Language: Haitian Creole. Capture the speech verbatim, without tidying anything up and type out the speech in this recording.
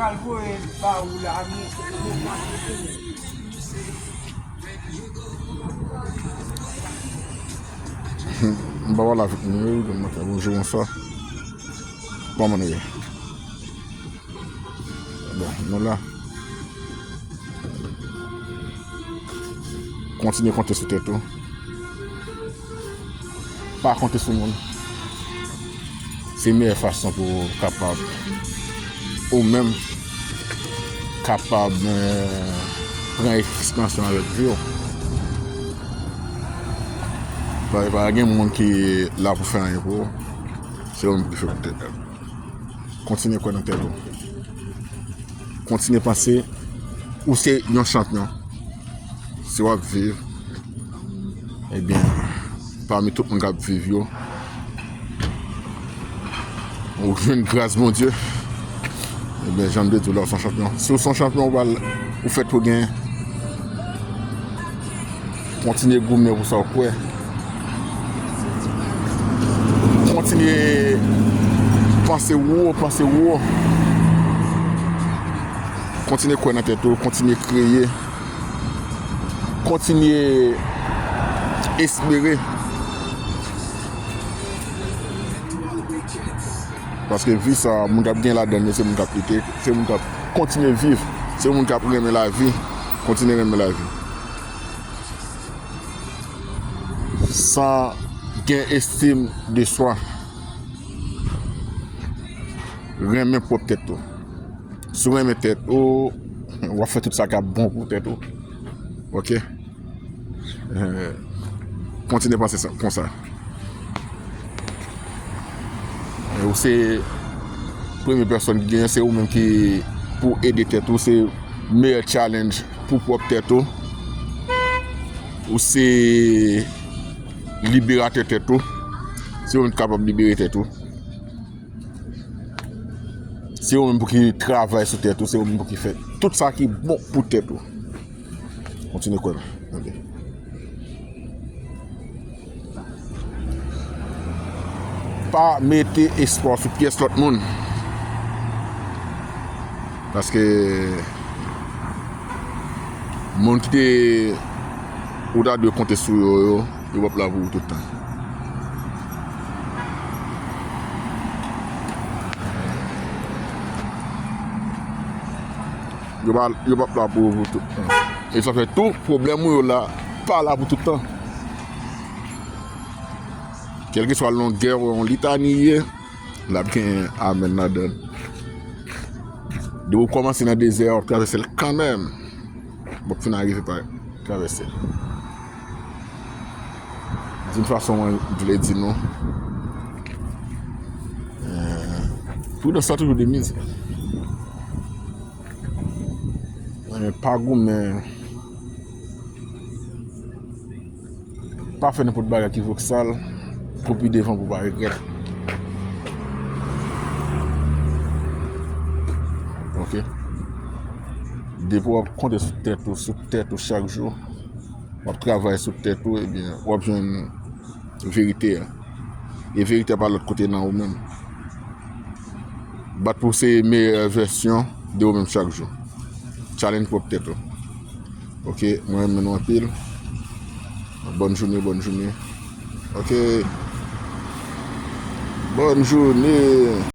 Al voye ba ou la, nou, nou pa kote nou. M pa pale avèk nou, wi, bon maten, bonjou, bonswa. Kòman nou ye? Bon, nou la. Kontinye konte sou tèt ou. Pa konte sou moun. Se meyè fason pou w kapab, ou menm, kapab, eh, pran ekspansyon avèk vi w. Pa, pa gen moun ki la pou fè anyen pou ou. Se ou menm ki fè pou tèt ou. Kontinye kwè nan tèt ou. Kontinye panse ou se yon chanpyon. Si w ap viv, ebyen, pami tout moun k ap viv yo, ou jwenn gras Bondye, ebyen, jan m te di w la, ou se yon chanpyon. Si w se yon chanpyon, ou pral, ou fèt pou genyen. Kontinye goumen pou sa w kwè. Kontinye panse wo, panse wo. Kontinye kwè nan tèt ou, kontinye kreye. Kontinye espere. Paske vi sa, moun k ap gen ladan l yo, se moun k ap lite, se moun k ap kontinye viv, se moun k ap renmen lavi, kontinye renmen lavi. San gen estim de swa. Renmen pwòp tèt ou. Si w renmen tèt ou, w ap fè tout sa k ap bon pou tèt ou. Oke? Eh, kontinye panse sa, konsa. Eh, ou se premye pèsòn ki genyen, se ou menm ki pou ede tèt ou, se meyè challenge pou pwòp tèt ou. Ou se liberatè tèt ou. Se ou menm ki kapab libere tèt ou. Se ou menm pou ki travay sou tèt ou, se ou menm pou ki fè tout sa ki bon pou tèt ou. Kontinye kwè. Ok. Pa mete espwa sou pyès lòt moun. Paske moun ki te ou ta dwe konte sou yo, yo, yo p ap la pou ou tout tan. Yo pa, yo p ap la pou ou pou tout tan. E sa fè tou, pwoblèm ou yo la, pa la pou tout tan. Kèlkeswa longè yon litani ye, l ap gen amèn ladan l. Depi w kòmanse nan dezè a, w ap travèse l kanmenm. W ap fin arive pa travèse l. D'une façon, mwen vle di nou, eh, pridans la toujou de miz. Eh, pa goumen. Pa fè nenpòt bagay ki voksal pou pi devan pou pa regrèt. Ok? Depi w ap konte sou tèt ou, sou tèt ou chak jou, w ap travay sou tèt ou, ebyen, w ap jwenn verite a. E verite a pa lòt kote nan ou menm. Bat pou se meyè vèsyon de ou menm chak jou. Challenge pwòp tèt ou. Ok, mwen renmen nou anpil. Bòn jounen, bòn jounen. Ok. Bòn jounen.